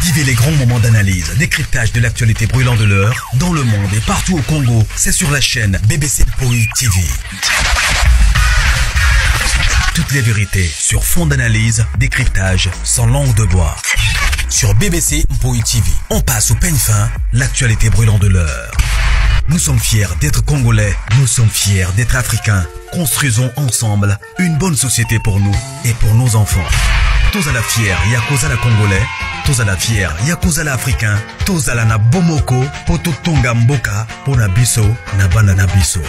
Vivez les grands moments d'analyse, décryptage de l'actualité brûlante de l'heure, dans le monde et partout au Congo. C'est sur la chaîne BBC Poi TV. Toutes les vérités sur fond d'analyse, décryptage, sans langue de bois. Sur BBC Mpoi TV, on passe au peigne fin l'actualité brûlante de l'heure. Nous sommes fiers d'être Congolais, nous sommes fiers d'être Africains. Construisons ensemble une bonne société pour nous et pour nos enfants. Tozala fier ya kozala Congolais, tozala fier ya kozala Africain, tozala na bomoko po totonga mboka pona biso na bana na biso.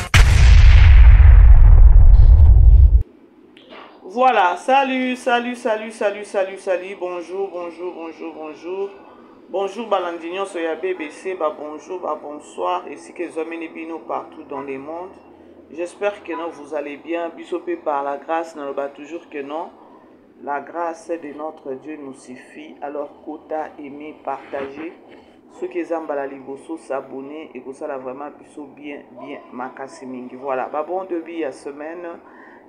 Voilà, salut, salut, salut, salut, salut, salut, bonjour, bonjour, bonjour, bonjour. Bonjour balandi nyonso ya BBC, ba bonjour, ba bonsoir, esika ezwameli bino partout dans le monde. J'espère que non, vous allez bien. Biso pe par la grâce, naloba toujours que non. La grâce de notre Dieu nous suffit. Alors kota, aimer, partager. Soki eza mbala liboso s'abonner ekosala vraiment biso bien bien makasi mingi. Voilà, ba bon début ya semaine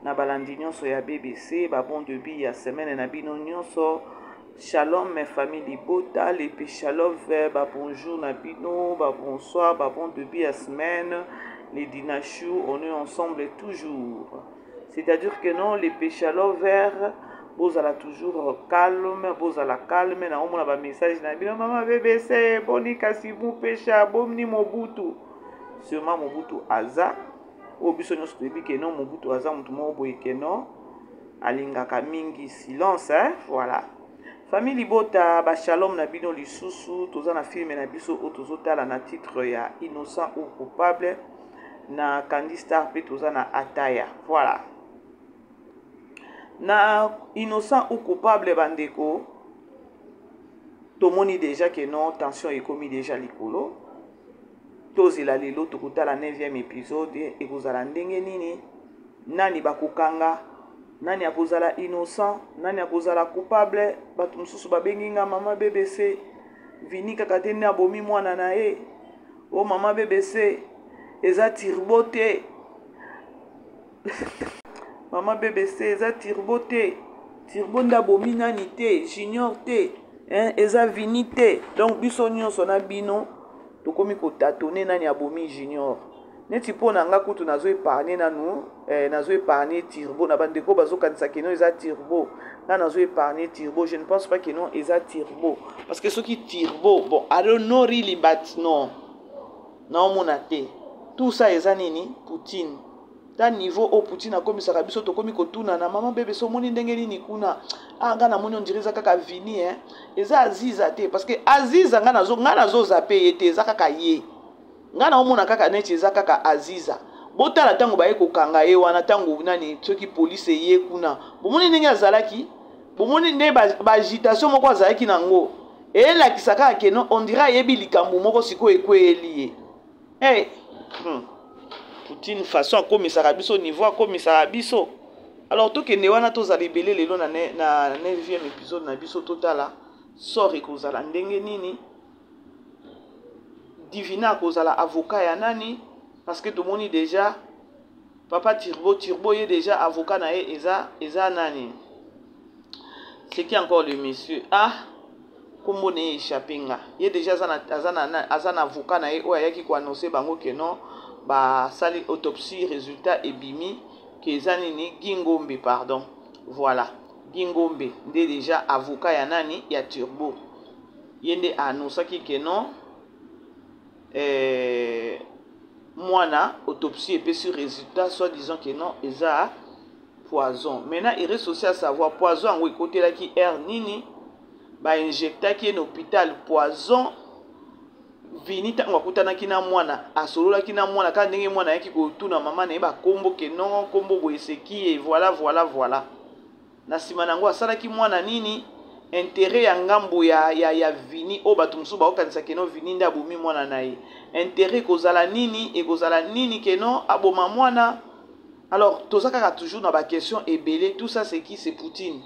na balandi nyonso ya BBC, ba bon début ya semaine na bino nyonso. Shalom mes familles libota, les Pechalove, ba bonjour na bino, ba bonsoir, ba bon début ya semaine. Les Dinachou, on est ensemble toujours. C'est-à-dire que non, les Pechalovers, bozala toujours calme, bozala calme, na omona ba message na bino, mama BBC, boni kasi mupesha, boni Mobutu. Sûrement Mobutu aza, oyo biso nyonso toyebi ke non, Mobutu aza motu moko boye ke non, alingaka mingi silence, hein? Voilà. Famille Libota, ba shalom na bino lisusu, toza na film na biso oyo tozotala na titre ya Innocent ou Coupable na Candy Star pe toza na Ataya. Voilà. Na Innocent ou Coupable bandeko, tomoni déjà que non, tension ekomi déjà likolo. Tozela lelo tokotala 9e épisode ekozala ndenge nini, nani bakokanga, nani akozala innocent, nani akozala coupable. Bato mosusu babengi nga mama BBC, Vini kaka te nde abomi mwana na ye. O mama BBC, eza turbo te. Mama BBC, eza turbo te. Turbo nde abomi nani te, Junior te, hein, eza Vini te. Donc biso nyonso na bino tokomi kotatone nani abomi Junior. Neti mpo na nga kutu nazo épargner nanu, nazo épargner Turbo na bandeko bazokanisa ke non eza Turbo. Nga nazo épargner Turbo, je ne pense pas que non eza Turbo. Parce que soki Turbo, bon, I don't know really, but non. Naomona te. Tout ça eza nini? Poutine. Ta niveau oyo Poutine akomisaka biso, tokomi kotuna na mama bebe, so omoni ndenge nini kuna? Ah, nga namoni on dirait eza kaka Vini, hein. Eza Aziza te, parce que Aziza nga nazo, nga nazo zappe ye te, eza kaka ye. Nga naomona kaka neti eza kaka Aziza. Botala tango baye kokanga ye wana, tango nani soki police ye kuna. Bomoni ndenge azalaki? Bomoni nde ba agitation moko azalaki nango. Elakisa kaka ke non, on dirait ayebi likambo moko sikoyo ekweyeli ye. Hey. Poutine façon akomisaka biso niveau akomisaka biso. Alors tokende wana tozala ebele lelo na na 9e épisode na biso, totala sort ekozala ndenge nini. Divina akozala avocat ya nani? Parce que tomoni déjà papa Turbo, Turbo ye déjà avocat na ye eza nani? C'est qui encore le monsieur? Ah, kombo na ye échappé nga. Ye déjà aza na avocat na ye oyo ayaki ko annoncer bango que non, ba sali autopsie, résultat ebimi que eza nini? Gingombe, pardon. Voilà, Gingombe nde déjà avocat ya nani? Ya Turbo. Ye nde a annoncaki que non, mwana autopsie epesi résultat soit disant que non eza poison. Maintenant il reste aussi à savoir poison yango ekotelaki air nini, ba injectaki ye na hôpital poison. Vini ntango akutanaki na mwana, asololaki na mwana kaka ndenge mwana ayaki kotuna mama na ye ba kombo ke non, kombo boye c'est qui, et voilà, voilà, voilà. Na nsima na yango asalaki mwana nini? Intérêt ya ngambo ya Vini oyo bato mosusu bakokanisa ke non Vini nde abomi mwana na ye. Intérêt ekozala nini? Ekozala nini ke non aboma mwana? Alors toza kaka toujours na ba question ebele. Tout ça c'est qui? C'est Poutine.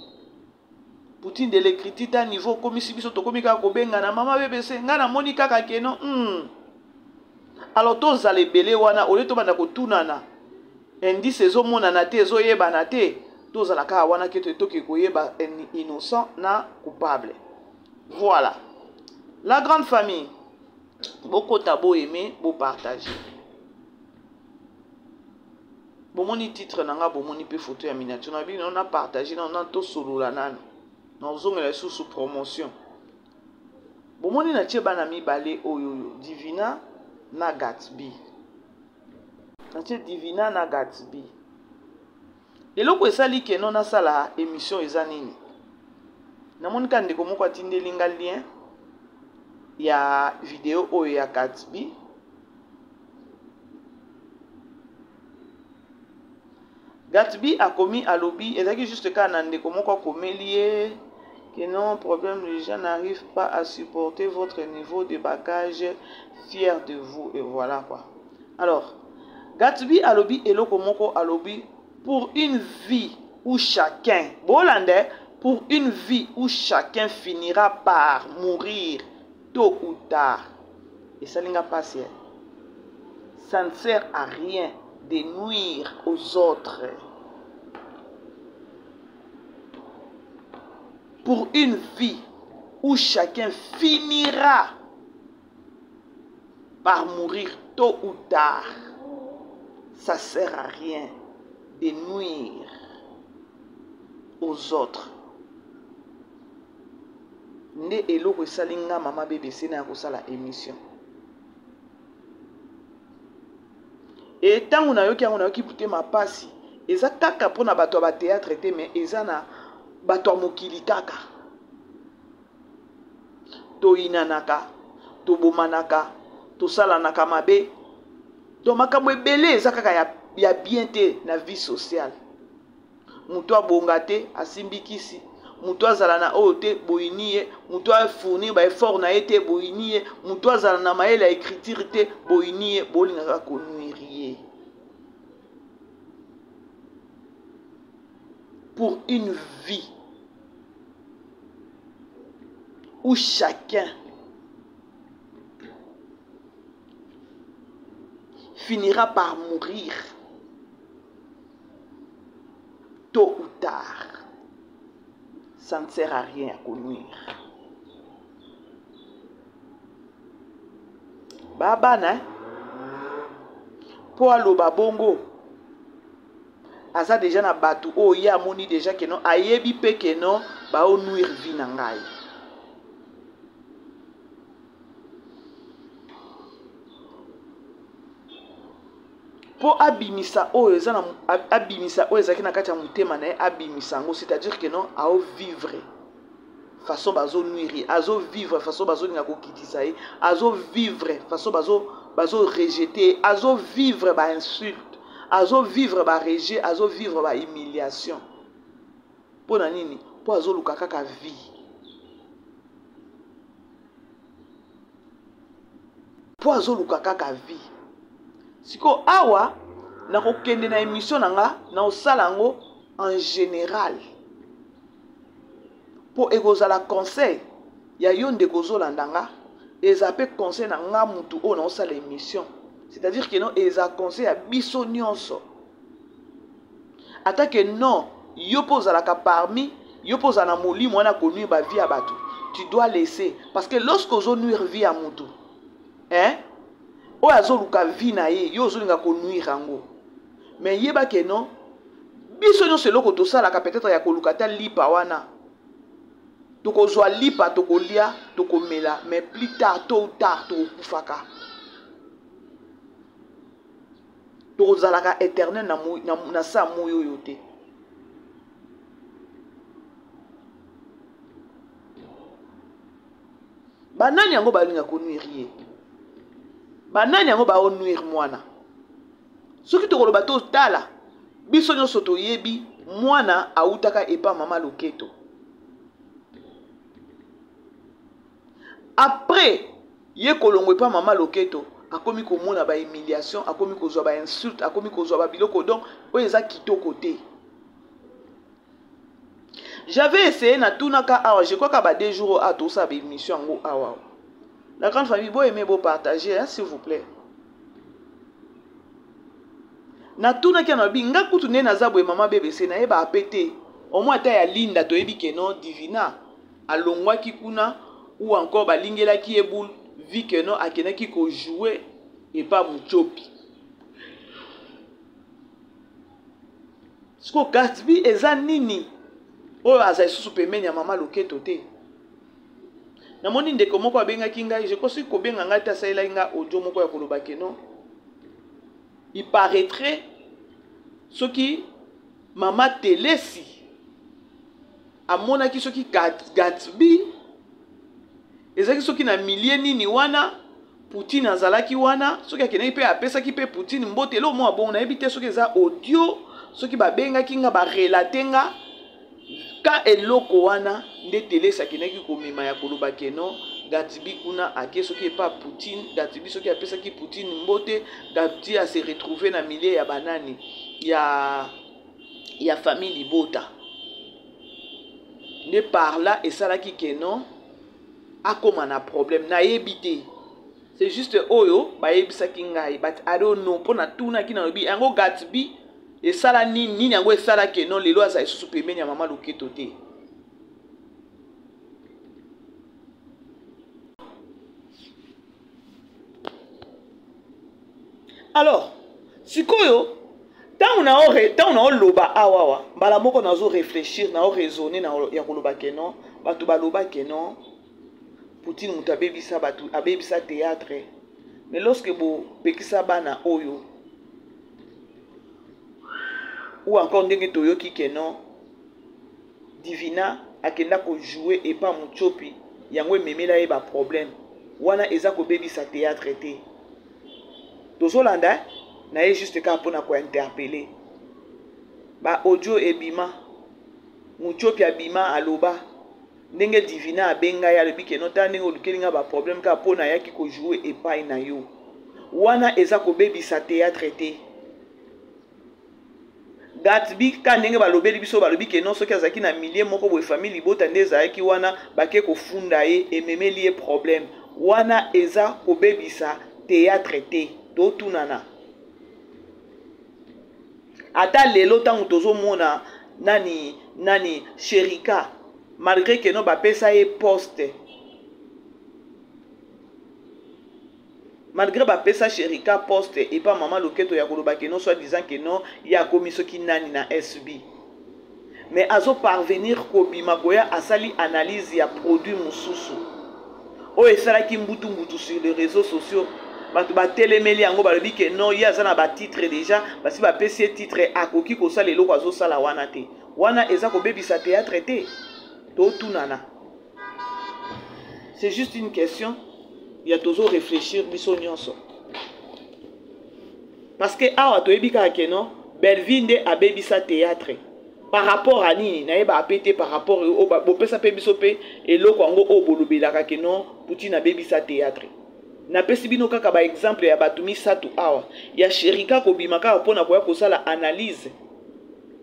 Poutine de l'écriture ta niveau komisi biso tokomi kaka kobengana mama BBC. Nga namoni kaka ke non. Alors tozala ebele wana au lieu tobanda kotunana indice ezomonana te, ezoyebana te, tozala kaka wana ke toke koyeba innocent na coupable. Voilà. La grande famille, bokota bo aimer, bo partager. Bomoni titre na nga, bomoni pe photo ya miniature na bino, na partager na na tosolola nanu. Nazongela lisusu promotion. Bomoni na tie bana mibale oyo oyo, Divina na Gatsby. Na tie Divina na Gatsby. Eloko esali ke non nasala emission eza nini? Namoni ka ndeko moko atindeli nga lien ya video oyo ya Gatsby. Gatsby akomi alobi ezalaki juste kaka na ndeko moko akomeli ye que non problème les gens n'arrivent pas à supporter votre niveau de bagage, fier de vous et voilà quoi. Alors Gatsby alobi eloko moko alobi pour une vie où chacun bolanda pour une vie où chacun finira par mourir tôt ou tard. Esali nga pasi. Ça ne sert à rien de nuire aux autres. Pour une vie où chacun finira par mourir tôt ou tard, ça sert à rien de nuire aux autres. Nde eloko esali nga mama BBC na ya kosala émission. E tango nayoki yango, nayoki motema pasi. Eza kaka mpona bato ya ba théâtre te, mais eza na bato ya mokili kaka. Toyinanaka, tobomanaka, tosalanaka mabe. Donc makambo ebele eza kaka ya bien te na vie sociale. Moto abonga te, asimbi kisi. Moto azala na oyo te, boyini ye. Moto afournir ba effort na ye te, boyini ye. Moto azala na mayele ya écriture te, boyini ye. Bolingaka konuire ye. Pour une vie où chacun finira par mourir tôt ou tard, ça ne sert à rien à konuire. Babana, po aloba bongo, aza déjà na batu oyo ye amoni déjà que non, ayebi pe que non, ba o nuire vie na ngai. Po abimisa oyo eza na, abimisa oyo ezalaki na kati ya motema na ye, abimisa yango, c'est-à-dire que non, ao vivre façon bazo nuire ye, azo vivre façon bazo linga kokitisa ye, azo vivre façon bazo rejeter ye, azo vivre ba insulte, azo vivre ba rejet, azo vivre ba humiliation. Po na nini? Po azo luka kaka vie. Po azoluka kaka vie. Siko awa nakokende na émission na nga, na osala yango en général. Po ekozala conseil ya yo ndeko ozolanda nga, eza pe conseil na nga mutu oyo na osala émission. C'est-à-dire que non, eza conseil ya biso nyonso. Ata que non, yo po ozalaka parmi, yo po ozala na molimo wana ko nuire ba vie ya bato, tu dois laisser. Parce que lorsque ozo nuire vie ya mutu, hein, oyo azoluka vie na ye, yo ozolinga ko nuire yango. Mais yeba que non, biso nyonso eloko tosalaka peut-être ya koluka ata lipa wana, tokozwa lipa, tokolia, tokomela, mais plus tard, tôt ou tard, tokokufaka. Tokozalaka éternel na sa moi oyo te. Banani yango balinga ko nuire ye? Banani yango ba nuire mwana? Soki tokoloba totala, biso nyonso toyebi mwana autaka epa mama Loketo. Après ye kolongo epa mama Loketo, akomi komona ba humiliation, akomi kozwa ba insulte, akomi kozwa ba biloko, donc oyo eza kitoko te. J'avais essayé na tunaka awa, je crois qu'à ba 2 jours a tout ça ba émission yango awa. La grande famille, bo aimer, bo partager, hein, s'il vous plaît. Na tunaki na bi nga kutu ne naza boye mama BBC na yeba apete. Au moins ata ya Linda toyebi ke non Divina alongwaki kuna. ou encore balingelaki ye boule vu que non akendaki kojouer epa Mutshopi. Sikoyo Gatsby eza nini oyo aza lisusu pembeni ya mama Loketo te? Namoni ndeko moko abengaki ngai, je crois soki kobenga ngai te asalelaki ngai audio moko ya koloba ke non il paraîtrait soki mama Telesi amonaki soki Gatsby ezalaki soki na milieu nini wana Poutine azalaki wana, soki akendaki mpe apesaki mpe Poutine mbote eloko mwa bongo, nayebi te soki eza audio, soki babengaki nga barelate nga ka eloko wana nde Telesi akendaki komema ya koloba ke non Gatsby kuna ake soki epa Poutine, Gatsby soki apesaki Poutine mbote, Gatsby a se retrouver na milieu ya banani ya famille libota nde par là esalaki ke non akoma na problème. Nayebi te, c'est juste oyo bayebisaki ngai, but I don't know mpo natunaki, nalobi yango Gatsby esala nini nini yango esala ke non lelo aza lisusu pembeni ya mama Loketo te. Alors sikoyo ntango naoloba awawa mbala moko nazo réfléchir, nao raisonner na ya koloba ke non bato baloba ke non Poutine moto abebisa bato, abebisa théâtre, mais lorsque bopekisa bana oyo ou encore ndenge toyoki ke non Divina akenda kojouer epa Mutshopi, yango ememela ye ba problème wana, eza kobebisa théâtre te. Tozolanda na ye juste kaka mpona kointerpeller ba audio ebima, Mutshopi abima aloba ndenge Divina abenga ye, alobi ke non tala ndenge olukeli nga ba problème kaka mpo nayaki kojouer epai na yo, wana eza kobebisa théâtre te. Gatsby ka ndenge balobeli biso, balobi ke non soki azalaki na milieu moko boye famille libota nde ezalaki wana, bake kofunda ye ememeli ye problème, wana eza kobebisa théâtre te. Totunana ata lelo ntango tozomona nani nani Sherika, malgré ke non bapesa ye poste, malgré bapesa Sherika poste epa mama Loketo ya koloba ke non soit disant ke non ye akomi soki nani na SB, mais azo parvenir kobima koya asali analyse ya produit mosusu oyo esalaki mbutu mbutu sur les réseaux sociaux, bato batelemeli yango, balobi ke non ye aza na batitre déjà, basi bapesi ye titre, akoki kosala eloko azosala wana te, wana eza kobebisa théâtre te. Totunana, c'est juste une question ya tozo réfléchir biso nyonso, parce que awa toyebi kaka ke non Bellevue nde abebisa théâtre par rapport à nini nayeba ape te, par rapport bopesa mpe biso mpe eloko yango oyo bolobelaka ke non Poutine abebisa théâtre. Napesi bino kaka baexemple ya bato misato awa, ya Sherika kobima kaka mpona koya kosala analyse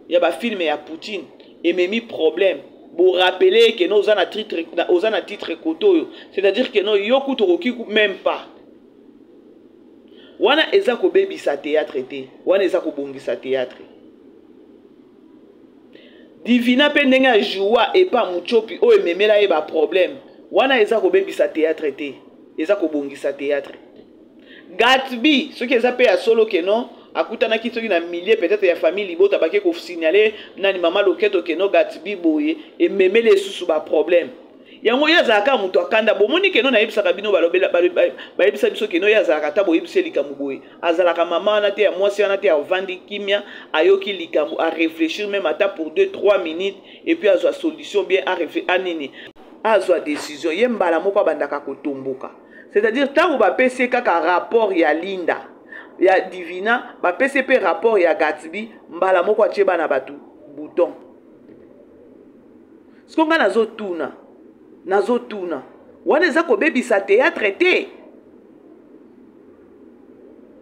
ya bafilme ya Poutine ememi problème, borappeler ke non oza na titre, oza na titre kote oyo, c'est-à-dire ke non yo kutu okoki même pas, wana eza kobebisa théâtre te, wana eza kobongisa théâtre. Divina mpe ndenge ajoua epa Mutshopi oyo ememela ye baproblème, wana eza kobebisa théâtre te, eza kobongisa théâtre. Gatsby soki eza mpe ya solo ke non akutanaki soki na milieu peut-être ya famille libota, bake kosignale nani mama Loketo ke non Gatsby boye ememeli esusu baproblème yango, ye azalaka moto akanda. Bomoni ke non nayebisaka bino, bayebisa biso ke non ye azalaka ata boyebisa likambo boye, azalaka mama wana te ya mwasi wana te, avandi kimia, ayoki likambo, aréfléchir même ata pour 2 3 minutes et puis azwa solution bien, anini azwa décision. Ye mbala moko abandaka kotomboka, c'est-à-dire ntango bapesi ye kaka rapport ya Linda, ya Divina, bapesi mpe rapport ya Gatsby, mbala moko atie bana bato bouton. Siko ngai nazotuna, wana eza kobebisa théâtre te?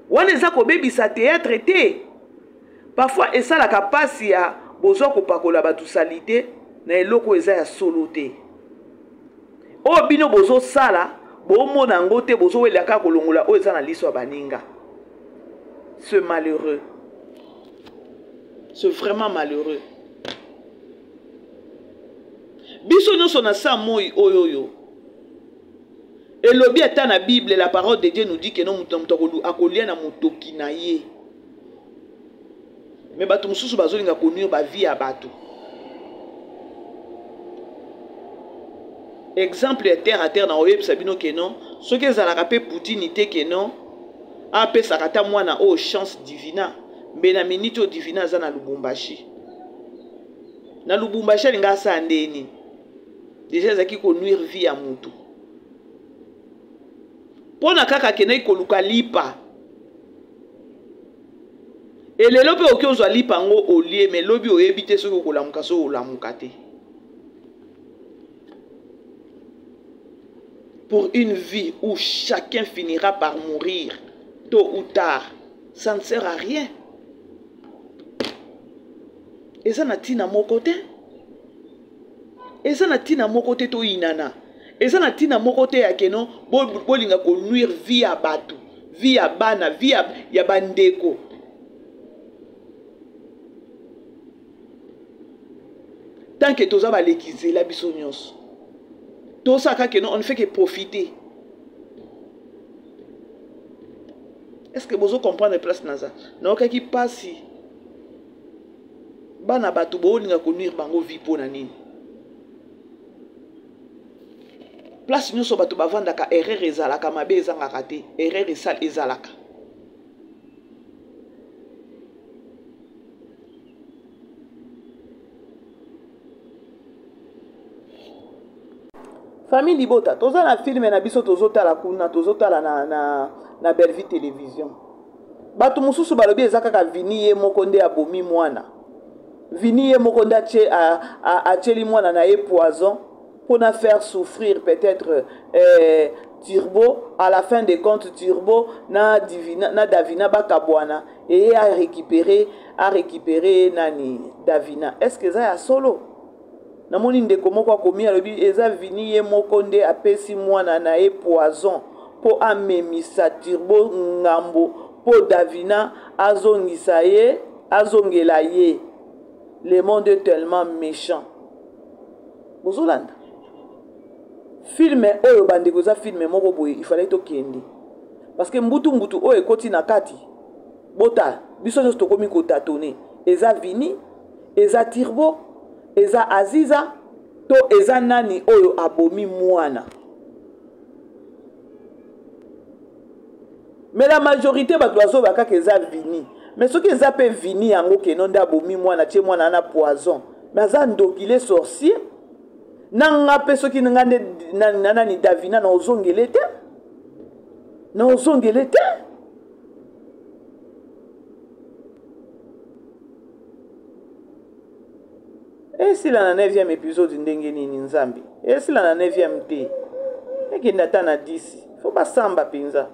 Wana eza kobebisa théâtre te? Parfois esalaka mpasi ya bozwa kopakola bato saleté na eloko eza ya solo te. Oyo bino bozosala bomona yango te, bozowelela kaka kolongola oyo eza na liso ya baninga. C'est malheureux, c'est vraiment malheureux. Biso nyonso na sa moi oyo oyo Elobi ata na Bible, la parole de Dieu nous dit que non, moto na moto akolia na motoki na ye. Mais bato mosusu bazolinga konuire ba vie ya bato. Exemple ya terre à terre na oyebisa bino que non, soki ezalaka pe Poutine te que non, apesaka ata mwana oyo chance divina, mbe na minute oyo divina aza na Lubumbashi. Na Lubumbashi alinga asala ndenge nini? Deja ezalaki konuire vie ya mutu. Mpo na kaka akendaki koluka lipa. E lelo mpe oki ozwa lipa yango olie, me lobi oyebi te soki okolamuka soki olamuka te. Pour une vie où chacun finira par mourir, tôt ou tard, ça ne sert à rien. Eza na tina moko te. Eza na tina moko te toyinana. Eza na tina moko te ya keno bolinga ko nuire vie ya bato, vie ya bana, vie ya bandeko. Tant que toza baleki zela biso nyonso. Tosaka keno on ne fait que profiter. Est-ce que bozo comprendre place naza? Naokaki pasi. Bana bato bolinga ko nuire bango vie pona nini? Place nyonso bato bavandaka erreur ezalaka, mabe ezangaka te, erreur ezalaka. Famille Libota, toza na film na biso tozotala kuna, tozotala na Bellevue Télévision. Bato mosusu balobi eza kaka Vini ye moko nde abomi mwana. Vini ye moko nde atieli mwana na ye poison pour na faire souffrir peut-être Turbo. À la fin des comptes, Turbo na Divina, na Davina bakabwana et a récupéré nani Davina. Est-ce que ça ya solo? Namoni ndeko moko akomi alobi eza Vini ye moko nde apesi mwana na ye poison po amemisa Turbo ngambo po Davina azongisa ye, azongela ye. Le monde est tellement méchant. Bozolanda film oyo bandeko, eza film moko boye, il fallait tokende parce que mbutu mbutu oyo ekoti na kati. Botala biso nyonso tokomi kotatone, eza Vini, eza Turbo, eza Aziza to eza nani oyo abomi mwana. Mais la majorité bato bazoba kaka eza Vini. Mais soki eza pe Vini yango keno nde abomi mwana, tie mwana na poison, mais aza ndoki, le sorcier. Na nga pe soki nga nde na nani Davina, na ozongele te, na ozongele te. Esila na 9e épisode ndenge nini Nzambe? Esila na 9e te, ekende ata na 10, fo basamba mpenza.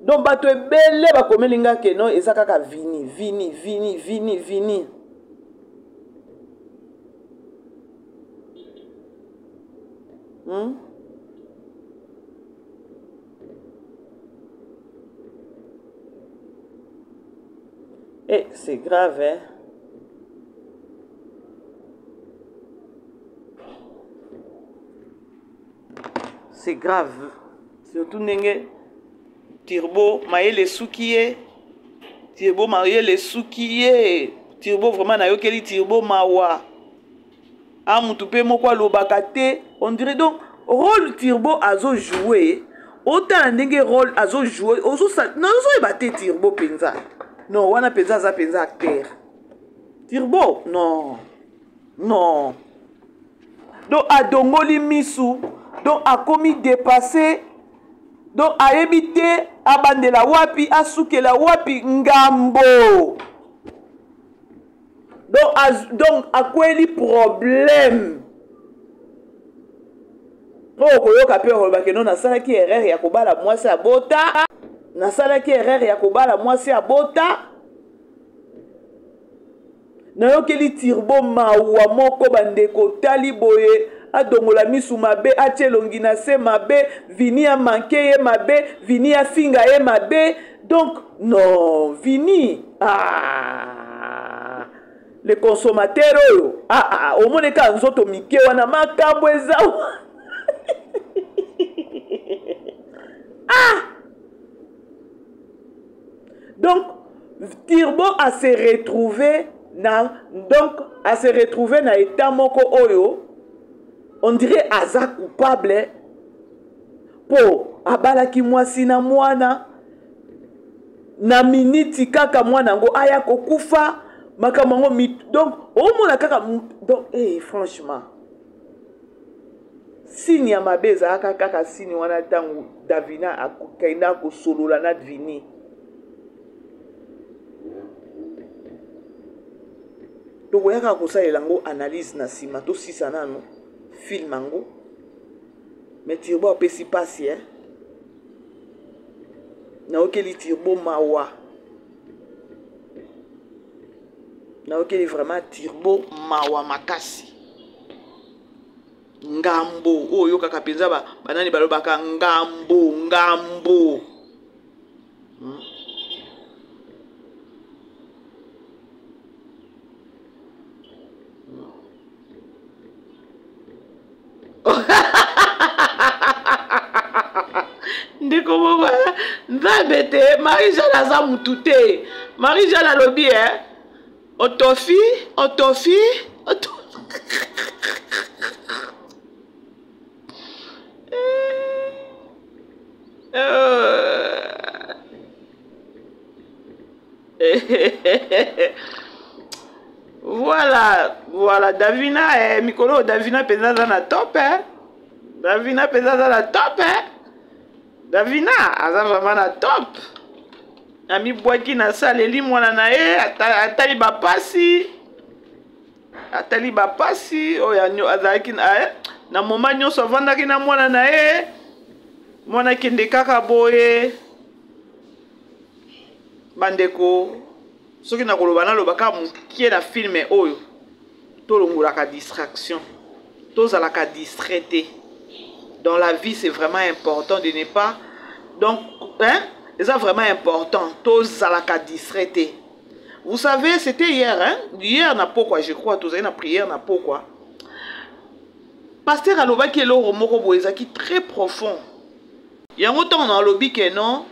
Donc bato ebele bakomeli nga ke non, eza kaka Vini, Vini, Vini, Vini, Vini. Eh, c'est grave, hein? C'est grave. Surtout ndenge Turbo mayele suki ye. Turbo mayele suki ye. Turbo vraiment nayokeli Turbo mawa. A mutu pe moko alobaka te. On dirait donc rôle Turbo azo jouer. Otala ndenge rôle azo jouer, ozo sa, non, ozo yeba te Turbo penza. Non, wana penza aza penza acteur. Turbo, non. Non. Donc adongoli misu, donc akomi dépassé, donc ayebi te abandela wapi, asukela wapi ngambo. Donc, donc akweli problème. Po okoyoka pe okoloba ke non, nasalaki erreur ya kobala mwasi abota, nasalaki erreur ya kobala mwasi abota. Nayokeli Turbo mawa moko bandeko, tali boye adongola misu mabe, atie elongi na se mabe, Vini a manqué ye mabe, Vini afinga ye mabe. Donc non, Vini, ah, le consommateur oyo, ah, ah, omoni kaka nzoto mike wana makambo eza. Donc Turbo a se retrouver na donc a se retrouver na état moko oyo on dirait aza coupable po abalaki mwasi na mwana na miniti kaka mwana yango aya kokufa makambo yango donc omona kaka donc hey, eh, franchement signe ya mabe ezalaka kaka signe wana ntango davina akenda kosolola na vini tokoya kaka kosalela yango analyse na nsima tosisa nano film yango mais turbo apesi mpasi eh? Nayokeli turbo mawa nayokeli vraiment turbo mawa makasi ngambo oyo oyokaka mpenza banani balobaka ngambo ngambo hmm? Ndeko moko nzambe te marie jeanne aza mutu te marie jeanne alobi e otofi otofi oto... voilà voilà davina eh, mikolo oyo davina mpenza aza na top eh. Davina mpenza aza na top eh? Davina aza vraiment na top amibwaki na saleli mwana na ye atali bapasi atali bapasi oyo azalaki eh? na moma nyonso avandaki na mwana na ye mwana akende kaka boye bandeko soki nakoloba naloba kaka mokie na filme oyo tolongolaka distraction tozalaka distrait te dans la vie c'est vraiment important de ne pas donc hein eza vraiment important tozalaka distrait te vous savez c'était hier hein hier na pokwa je crois tozali na prière na pokwa pasteur alobaki eloko moko boye ezalaki très profond yango ntango na alobi ke non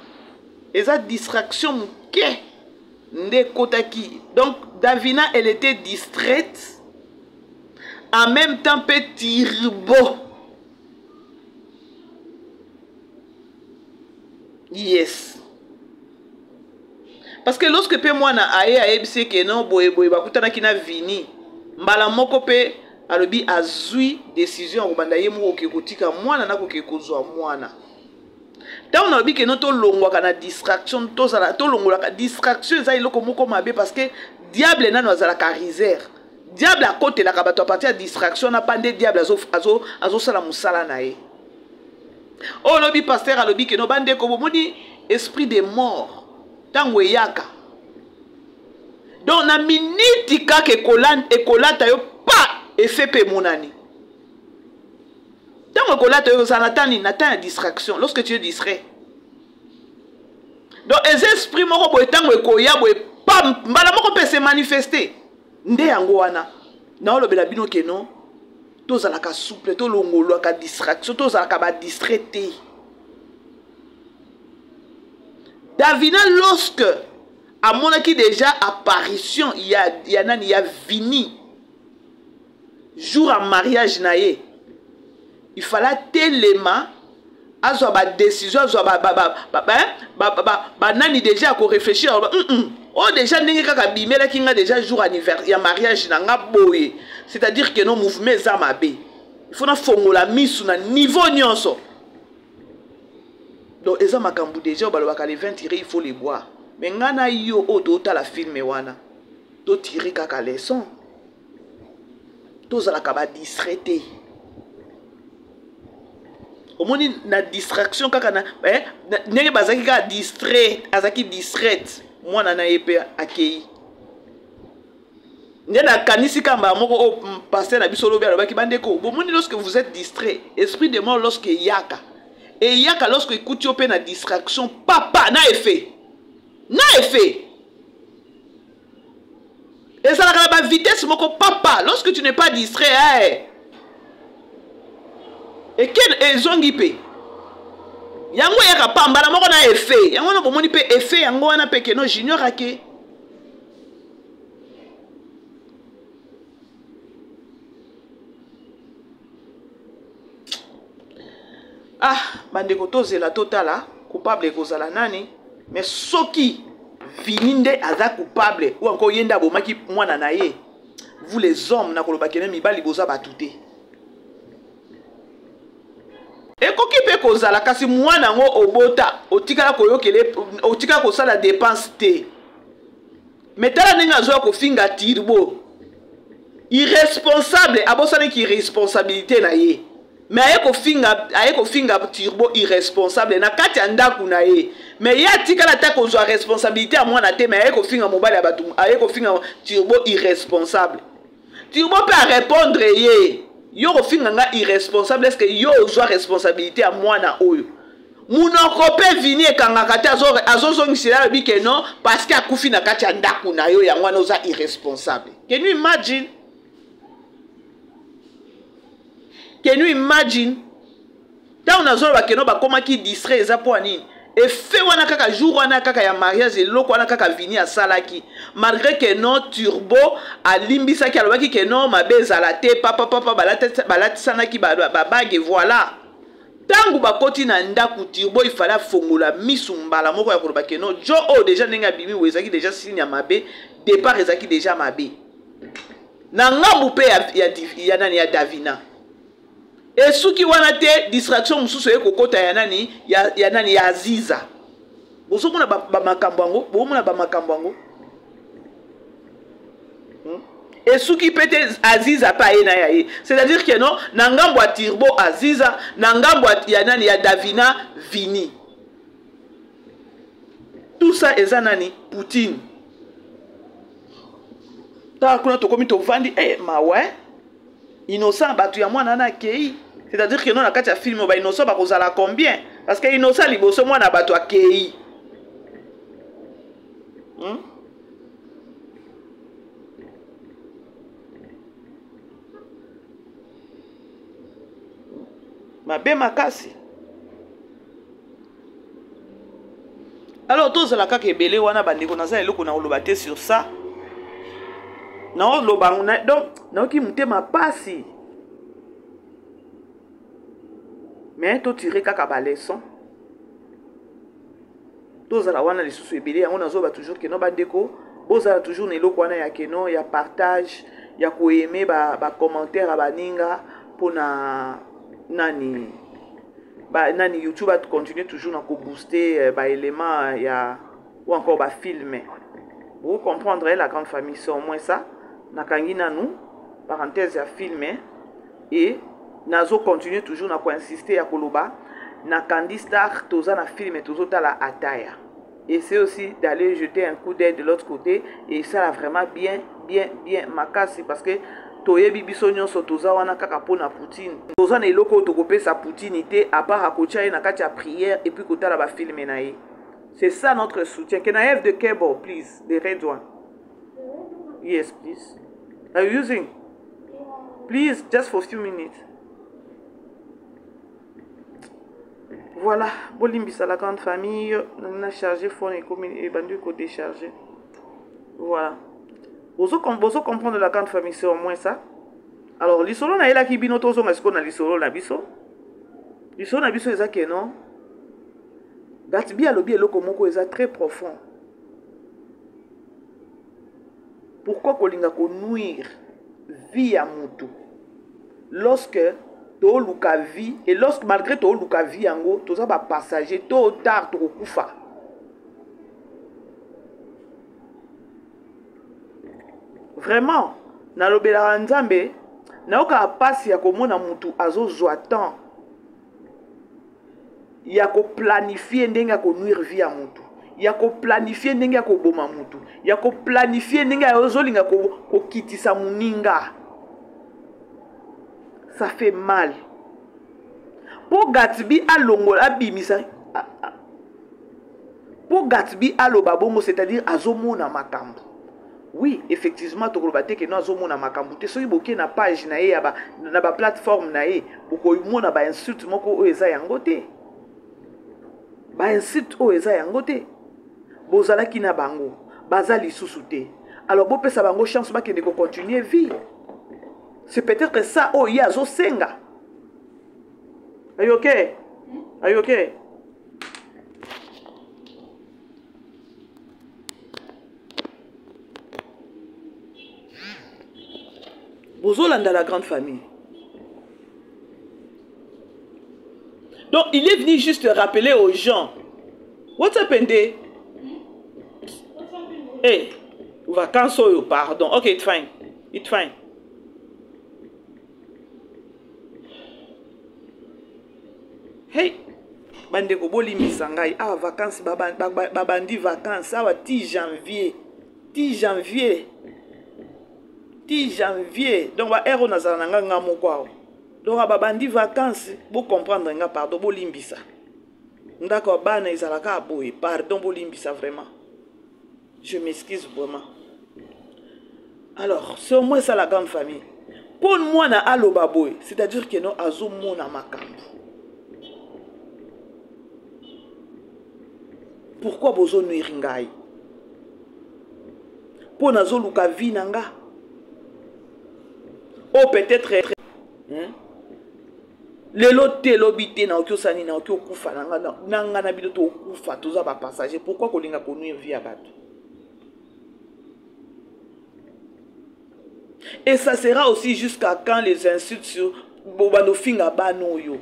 eza distraction moke nde ekotaki donc davina elle était distraite en même temps mpe tirbo yes parce que lorsque mpe mwana aye ayebisi eke non boye boye bakutanaki na vini mbala moko mpe alobi azwi décision ya kobanda ye moko oke kotika mwana na koke kozwa mwana ntango nalobi keno tolongwaka na distraction tozala tolongolaka distraction eza eloko moko mabe parce que diable nano azalaka riser diable akotelaka bato apartir ya distraction na pa nde diable azosala azo, azo mosala na ye oyo olobi paster alobi keno bandeko bomoni esprit de mort ntango eyaka donc na miniti kaka ekolata yo pa efe mpe emonani ntango ekolata yo ozala na temps nini na temps ya distraction lorsque tu es distrait donc eza esprit moko boye ntango ekoya boye pam mbala moko mpe se manifeste nde yango wana naolobela bino keno tozalaka souple tolongolwaka distraction tozalaka badistrait te davina lorsque amonaki déjà apparition ya, ya nani ya vini jour ya mariage na ye il fallait atelema azwa badécision azwa banani déjà ya korefléchir aloba oyo déjà ndenge kaka abimelaki nga déjà jour ya mariage na nga boye c'est-à-dire que no mouvement eza mabe il faut nafongola misu na niveau nyonso donc eza makambo déjà oyo balobaka les 20 tiré il faut les boire mais nga na yo oyo totala filme wana totire kaka leçon tozalaka badistrait te omoni na distraction kaka na eh, ndenge bazalaki kaka distrait azalaki distraite mwana na ye mpe akei nde nakanisi kaka mbala moko oyo oh, paster na biso lobi alobaki bandeko bomoni lorsque vous êtes distrait esprit de mort lorsque eyaka eyaka lorsque ekuti yo mpe na distraction papa na effet na effet ezalaka na bavitesse moko papa lorsque tu n'es pas distrait hey. Eh. eke ezongi mpe. Yango eyaka pa mbala moko na effet. Yango wana bomoni pe effet yango wana pe keno junior ake. Ah, bandeko tozela totala coupable ekozala nani, mais soki Vini nde aza coupable ou encore ye nde abomaki mwana na ye, vous les hommes nakoloba kene mibali boza bato te. Ekoki mpe kozala kasi mwana yango obota otikala koyokele, otikala kosala dépense te. Mais tala ndenge azoya kofinga Turbo irresponsable, abosanaki irresponsabilité na ye. Mais aye kofinga Turbo irresponsable na kati ya ndako na ye. Mais ye atikala ata kozwa responsabilité ya mwana te, mais aye kofinga mobali ya bato, aye kofinga Turbo irresponsable. Turbo mpe a répondre ye, yo kofinga nga irresponsable, est-ce que yo ozwa responsabilité ya mwana oyo? Munoko mpe Vini ekangaka te, azozongisela alobi ke non parce que akufi na kati ya ndako na yo, yango wana oza irresponsable. Can you imagine? Can you imagine? Ntango nazoloba keno bakomaki distrait eza mpo ya nini? Effet wana kaka jour wana kaka ya mariage, eloko wana kaka Vini asalaki, malgré que non Turbo alimbisaki, alobaki que non mabe ezala te, papa papa balatisanaki babague, voilà. Ntango bakoti na ndako Turbo il fallait afongola misu mbala moko ya koloba que non jo oyo déjà ndenge abimi oyo ezalaki déjà signe ya mabe, départ ezalaki déjà mabe. Na ngambu mpe ya nani ya Davina. Esuki wana te, distraction mosusu eye kokota ya nani ya nani ya Aziza. Bozomona ba makambo yango, bozomona ba makambo yango. Esuki pe te, Aziza pe aye na ya ye. C'est-à-dire que non, na ngambo ya Turbo Aziza, na ngambo ya nani ya Davina Vini. Tout ça eza nani Poutine. Tala kuna tokomi tovandi, mawa, eh? Innocent bato ya mwana na akei. C'est-à-dire que non na kati ya film ba innocent bakozala combien? Parce que innocent liboso mwana bato akei. Mabe makasi. Alors tozala kaka ebele wana bandeko, naza eloko na koloba te sur ça. Naoloba na, donc nayoki motema pasi. Mais totire kaka ba leçon. Tozala wana lisusu ebele yango nazoba toujours que non bandeko, bozala toujours na eloko wana ya que non ya partage, ya koaimer ba commentaire ya baninga mpona nani ba nani YouTube a continuer toujours na ko booster ba éléments ya ou encore ba film. Vous comprendrez la grande famille, c'est au moins ça. Nakangi nanu parenthèse ya film et nazo continuer toujours na ko insister ya koloba na Candy Star toza na film tozo tala Ataya. Essayez aussi d'aller jeter un coup d'œil de l'autre côté et ça va vraiment bien, bien, bien makasi parce que toyebi biso nyonso toza wana kaka pona Poutine. Toza na eloko oyo tokopesa Poutine te à part akotia ye na kati ya prière et puis kotala ba film na ye. C'est ça notre soutien. Can I have the cable please, the red one? Yes please. Are you using? Please, just for a few minutes. Voilà, bolimbisa la grande famille, na chargé phone et comme et bandu ko décharger. Voilà. Bozo comprendre la grande famille, c'est au moins ça. Alors lisolo na elaki bino tozo ngasko na lisolo na biso. Lisolo na biso eza ke non. Gatby alobi eloko moko eza très profond. Pourquoi kolinga ko nuire vie ya mutu lorsque toluka vie et lorsque malgré toluka vie yango toza ba passager tôt ou tard tokokufa. Vraiment nalobelaka Nzambe, nayokaka pasi ya komona mutu azozwa temps ya koplanifier ndenge ya konuire vie ya mutu, ya koplanifier ndenge ya koboma mutu, ya koplanifier ndenge ya ozolinga kokitisa moninga. Ça fait mal. Po Gatby alongola, abimisa, po Gatby aloba bongo, c'est-à-dire azomona makambo. Oui, effectivement, tokoloba te ke no azomona makambo te. Soki boke na page na ye ya ba, na ba plateforme na ye, bokomona ba insulte moko oyo eza yango te. Ba insulte oyo eza yango te. Bozalaki na bango, baza lisusu te. Alors bopesa bango chance bakende ko continuer vie. C'est peut-être ça oyo ye azosenga. Are you okay? Are you okay? Bozolanda la grande famille. Donc il est venu juste rappeler aux gens. What's happened there? Hey, vacances oyo, pardon. Ok, it's fine. It's fine. Hey, bandeko bolimbisa ngai awa vacances babandi vacances awa ti janvier ti janvier ti janvier donc ba heure oyo nazala na ngai nga moko awa donc babandi vacances bocomprendre nga pardon bolimbisa ndako ya bana ezalaka boye pardon bolimbisa vraiment je m'excuse vraiment alors c'est au moins ça la grande famille mpo mwana aloba boye c'est-à-dire que non azomona makambo pourquoi bozonuire ngai mpo nazoluka vie na nga oyo oh, peut-être hein? lelo te lobi te nakoki osala nini nakoki okufa na nga na nga na bino tokufa toza bapassager pourquoi kolinga konuire vie ya bato et ça sera aussi jusqu'à quand les insultes sur bobanda ofinga bana oyo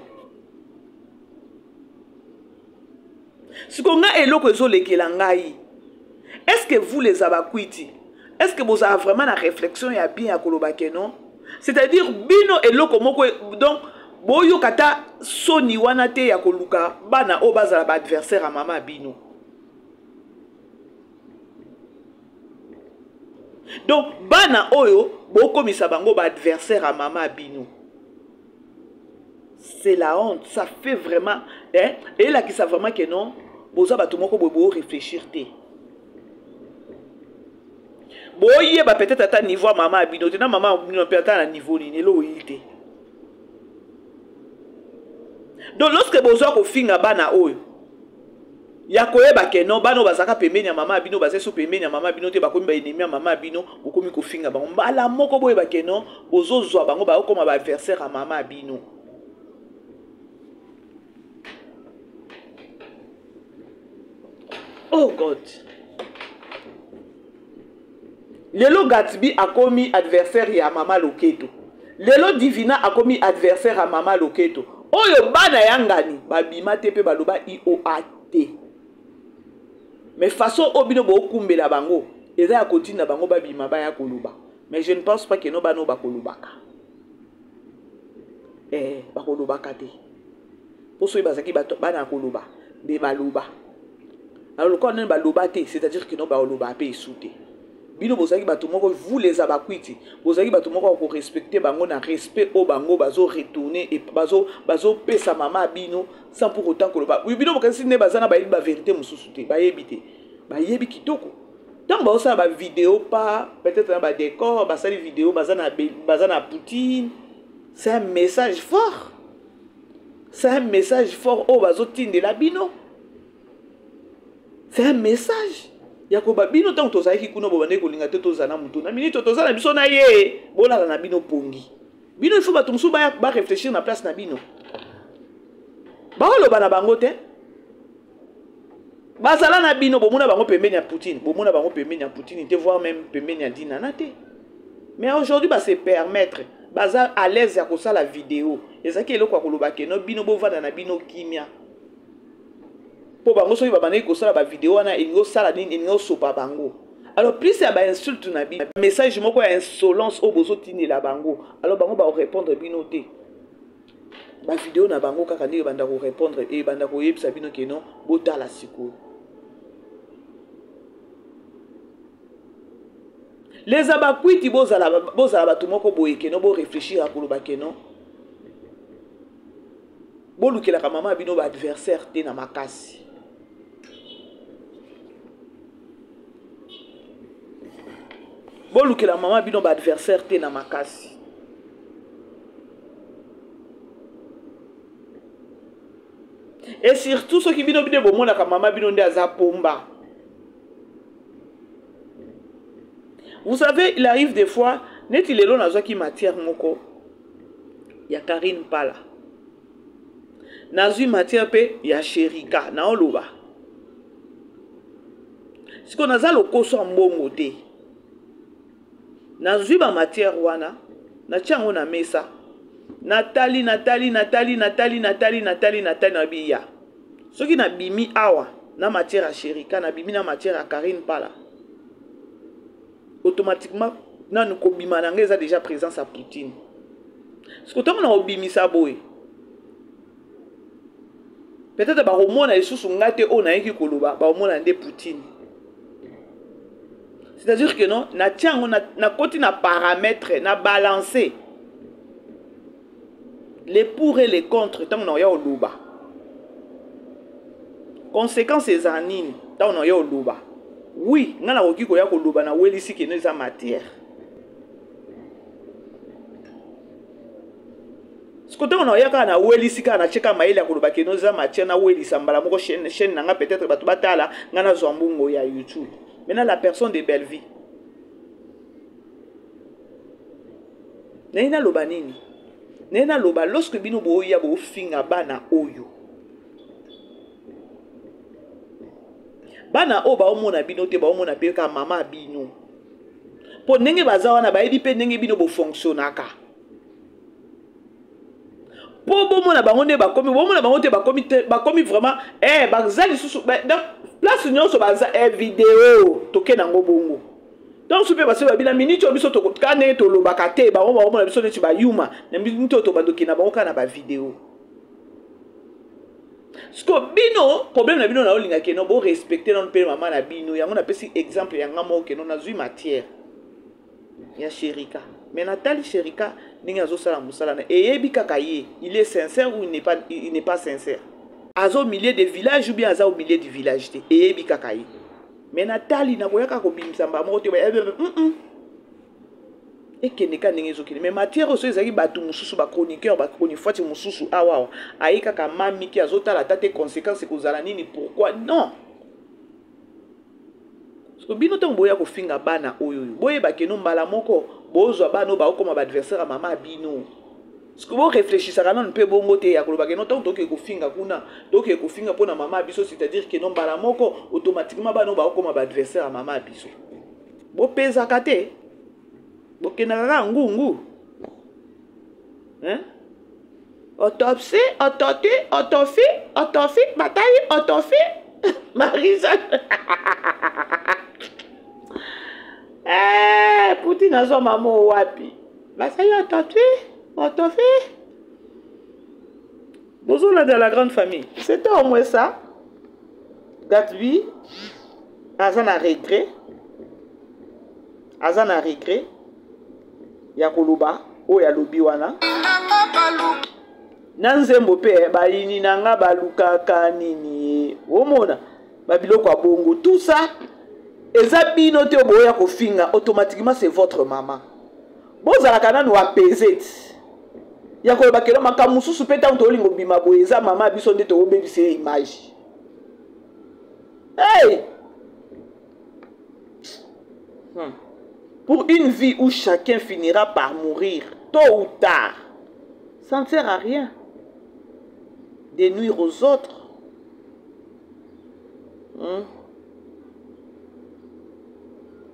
siko nga eloko ezolekela ngai est ce que vous les abakwiti est ce que bozala vraiment na réflexion ya bien ya koloba ke non c'est à dire bino eloko moko donc boyoka ata soni wana te ya koluka bana oyo bazala baadversaire ya mama bino donc bana oyo bokomisa bango baadversaire ya mama bino c'est la honte ça fait vraiment hein elakisa vraiment que non boza bato moko boye bo réfléchir te boyeba peut-être ata niveau ya mama ya bino te na mama ya bino mpe ata na niveau nini eloko yili te donc lorsque bozwa kofinga bana oyo ya koyeba ke non bana oyo bazalaka pembeni ya mama ya bino baza so pembeni ya mama ya bino te bakomi baennemi ya mama ya bino bokomi kofinga bango mbala moko boyeba ke non bozozwa bango bakokoma baadversaire ya mama ya bino oh god lelo gatsby akomi adversaire ya mama loketo lelo divina akomi adversaire ya mama loketo oyo bana ya ngani babima te mpe baloba ioa te mais façon oyo bino bokumbela bango eza ya kotinda bango babima baya koloba mais je ne pense pas keno bana oyo bakolobaka eh, bakolobaka te mpo soki bazalaki bana ya koloba nde baloba alors lokola nani baloba te c'est-à-dire kino baloba mpe esu te bino bozalaki bato moko vous les abakwiti bozalaki bato moko ya korespecte bango na respect oyo bango bazo retourne bazopesa mama bino sans pour autant koloba bino bokanisi nde baza na bayebi baverité mosusu te bayebi te bayebi kitoko ntango bazosala bavideo pa peut-être na badécor basali video baza na, baza na poutine c'est un message fort c'est un message fort oyo bazotindela bino c'est un message ya koba bino ntango tozalaki kuna bobandaki kolinga te tozala na motu na minito toza na biso na ye bolala na bino pongi bino il faut bato mosusu baréfléchir na place na bino baoloba na bango te bazala na bino bomona bango pembeni ya poutine bomona bango pembeni ya poutine te voire même pembeni ya dinana te mais aujourd'hui base permettre baza à l'aise ya kosala video ezalaki eloko ya koloba keno bino bovanda na bino kimia mpo bango soki babandaki kosala bavideo wana elingi osala nini elingi osopa bango alors plus ya bainsulte na bino message moko ya insolence oyo bozotindela bango alors bango bakorépondre bino te bavideo na bango kaka nde ebanda korépondre ebanda koyebisa bino ke non botala sikoyo les abakwiti bozala bozala bato moko boye keno boreflechir ya koloba keno bolukelaka mama bino baadversaire te na makasi bolukela mama bino baadversaire te na makasi Et surtout soki bino bino bomonaka mama bino nde aza pomba. Vous savez, il arrive des fois, neti lelo nazwaki matière moko ya Karine Pala. Nazwi matière pe ya Sherika, naoloba. Siko naza lokoso ya mbongo te. Nazwi ba matière wana, natia yango na mesa. Natali, natali, natali, natali, natali, natali, natali, na biya. Soki nabimi awa na matière ya Sherika, nabimi na matière ya Karine Pala. Automatiquement nanu kobima na ngai eza déjà présence ya Poutine. Siko ntango na kobimisa boye, peut-être bakomona lisusu ngai te oyo nayeki koloba, bakomona nde Poutine. C'est-à-dire que non, natia yango, nakoti na paramètre, na balancer les pour et les contre ntango nakoya koloba. Conséquence eza nini ntango nakoya koloba? Oui, ngai nakoki koya koloba nawelisi keno eza matière. Siko ntango nakoya kaka nawelisi kaka natie kaka mayele ya koloba keno eza matière, nawelisa mbala moko chaîne na ngai, peut-être bato batala ngai nazwa mbongo ya YouTube. Maintenant la personne de Bellevue, naye naloba nini? Naye naloba, lorsque bino boya bofinga bana oyo, bana oyo baomona bino te, baomona mpe kaka mama bino, mpo ndenge baza wana bayebi mpe ndenge bino bofonctionnaka. Mpo bomona bango nde bakomi, bomona bango te, bakomi te, bakomi vraiment, baza lisusu, ba, donc, place nyonso baza, video toke nango bongo. Donc soki mpe basi babi na minute oyo biso kaka ndenge tolobaka te, bango baomona biso neti bayuma, na minute oyo tobandoki na bango kaka na bavideo. Siko bino problème na bino naolinga keno bo respecter nanu mpe mama na bino. Yango napesi exemple ya nga moko keno nazwi matière ya Sherika, mais natali Sherika ndenge azosala mosala na eyebi kaka ye, il est sincère ou il n'est pas sincère, aza au milieu de village ou bien aza au milieu du village te, eyebi kaka ye. Mais natali nakoya kaka kobimisa mbala moko te, ekende ka ndenge ezokende. Mais matière oyo ezalaki bato mosusu, ba chroniqueur, ba chronifuati mosusu awa awa, aye kaka mamiki azotala ata te conséquence ekozala nini, pourquoi non. Parce que bino ntango boya kofinga bana oyo oyo, boyeba keno mbala moko bozwa bana oyo bakokoma ba adversaire ya mama bino. Parce que bo réfléchissaka nanu mpe bongo te ya koloba keno ntango tokende kofinga kuna, tokende kofinga mpona mama biso, c'est-à-dire keno mbala moko automatiquement bana oyo bakokoma ba adversaire ya mama biso. Bopezaka te, bokendaka kaka ngungu. Hein? Autopsie, autoti, autofi, autofi, bataille, autofi, Marisa. Eh, Poutine azwa mama wapi? Basali autopsie, autofi. Bozolanda la grande famille. C'était au moins ça. Gatby, aza na regret. Aza na regret. Ya koloba oyo alobi wana. Na nzembo pe bayini na nga balukaka nini? Omona ba biloko ya bongo, tout ça eza bino te boya kofinga, automatiquement c'est votre maman. Bozalaka nanu apaisé ti. Ya koloba kelo makambo mosusu pe ntango tolingo bima boye eza mama biso nde tobebisa ye image. Hey! Pour une vie où chacun finira par mourir, tôt ou tard, ça ne sert à rien de nuire aux autres.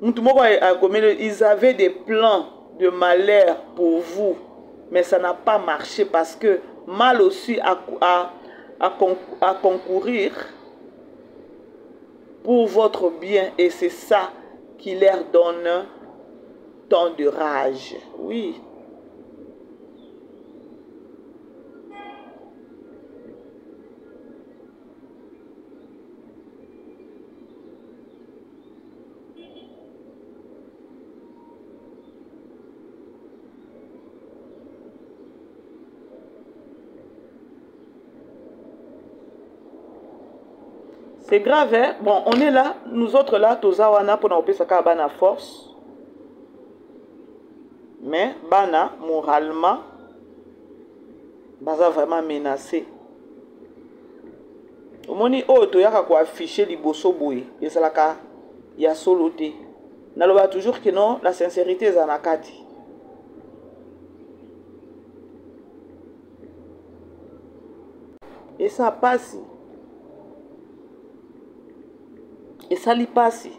Mutu moko a commis, ils avaient des plans de malheur pour vous, mais ça n'a pas marché parce que mal aussi à concourir pour votre bien, et c'est ça qui leur donne tant de rage. Oui. C'est grave, hein? Bon, on est là, nous autres là, toza wana pour na opesa ka bana force. Mais bana moralement baza vraiment menacé. Omoni oyo toyaka ko afficher liboso boye ezalaka ya solo te. Naloba toujours que non, la sincérité eza na kati. Esa pasi. Esali pasi.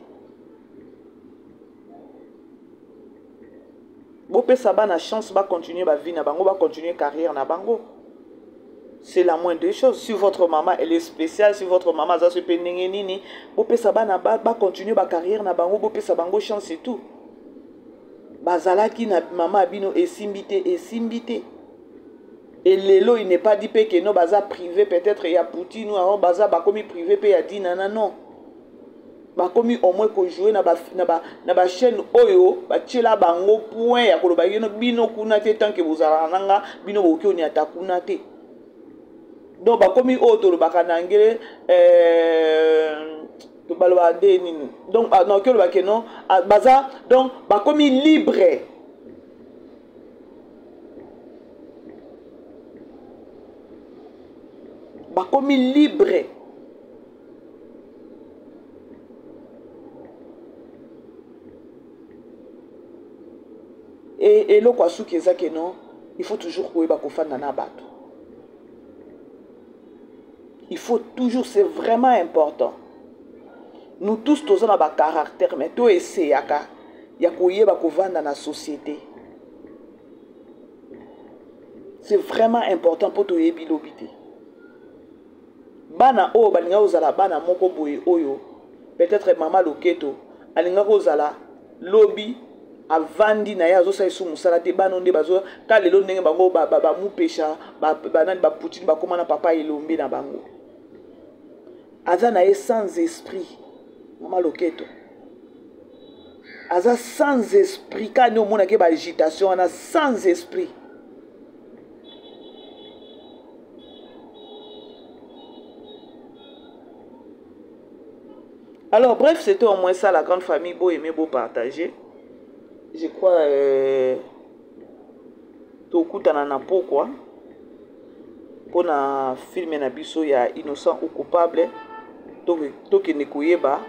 Bopesa bana chance ba continuer ba vie na bango, ba continuer carrière na bango. C'est la moindre des choses. Si votre maman elle est spéciale, si votre maman aza soki pe ndenge nini, bopesa bana ba, ba continuer ba carrière na bango, bopesa bango chance et tout. Bazalaki na mama bino esimbi te, esimbi te. Et lelo il n'est pas dit pe que non baza privé peut-être ya Poutine ou alors baza bakomi privé pe ya Dinana non. Bakomi au moins ko jouer na ba na ba na ba chaîne oyo ba tiela bango point ya koloba yeno bino kuna te tant que bozalaka na nga bino bokoki oniata kuna te. Donc bakomi oyo tolobaka na anglais euh, balobaka nde nini donc ah, nakoki oloba ke non ah, baza donc bakomi libre. Bakomi libre. E eloko ya suki eza ke non, il faut toujours koyeba kofanda na bato. Il faut toujours, c'est vraiment important. Nous tous toza na ba caractère, mais to essayaka ya koyeba kovanda na société. C'est vraiment important po toyebi lobi te. Bana oyo balinga kozala bana moko boye oyo peut-être mama loketo alinga kozala lobi avandi na ye azosala lisusu mosala te, bana nde bazo ka lelo ndenge bango bamupesha banani ba Poutine bakoma na papa Elombe na bango. Aza na ye sans esprit mama loketo aza sans esprit ka nde omonaki ba agitation wana sans esprit. Alors bref, c'était au moins ça la grande famille, beau aimer, beau partager. Je crois euh, tokutana na pokwa mpona filme na biso ya innocent ou coupable. Tokende koyeba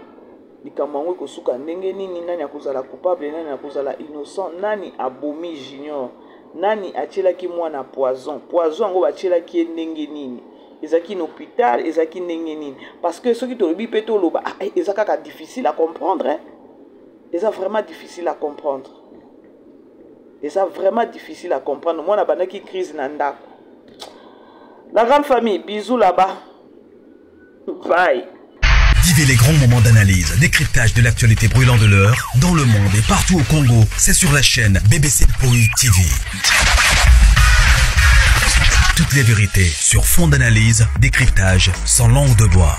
likambo yango ekosuka ndenge nini, nani akozala coupable, nani akozala innocent, nani abomi Junior, nani atielaki mwana poison, poison yango batielaki ye ndenge nini, ezalaki na hôpital, ezalaki ndenge nini. Parce que soki tolobi pe toloba, ah, eh, eza kaka difficile à comprendre, hein? Eza vraiment difficile à comprendre. Eza vraiment difficile à comprendre. Mwana bandaki crise na ndako. La grande famille, bisous là-bas. Bye. Vivez les grands moments d'analyse, décryptage de l'actualité brûlante de l'heure, dans le monde et partout au Congo. C'est sur la chaîne BBC Mpoi TV. Toutes les vérités sur fond d'analyse, décryptage, sans langue de bois.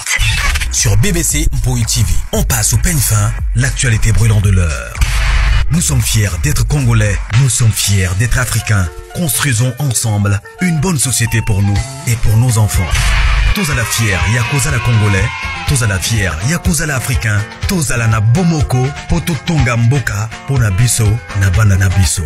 Sur BBC Mpoi TV, on passe au peigne fin l'actualité brûlante de l'heure. Nous sommes fiers d'être Congolais, nous sommes fiers d'être Africains. Construisons ensemble une bonne société pour nous et pour nos enfants. Tozala fier ya kozala Congolais, tozala fier ya kozala Africain, tozala na bomoko po totonga mboka po na biso na bana na biso.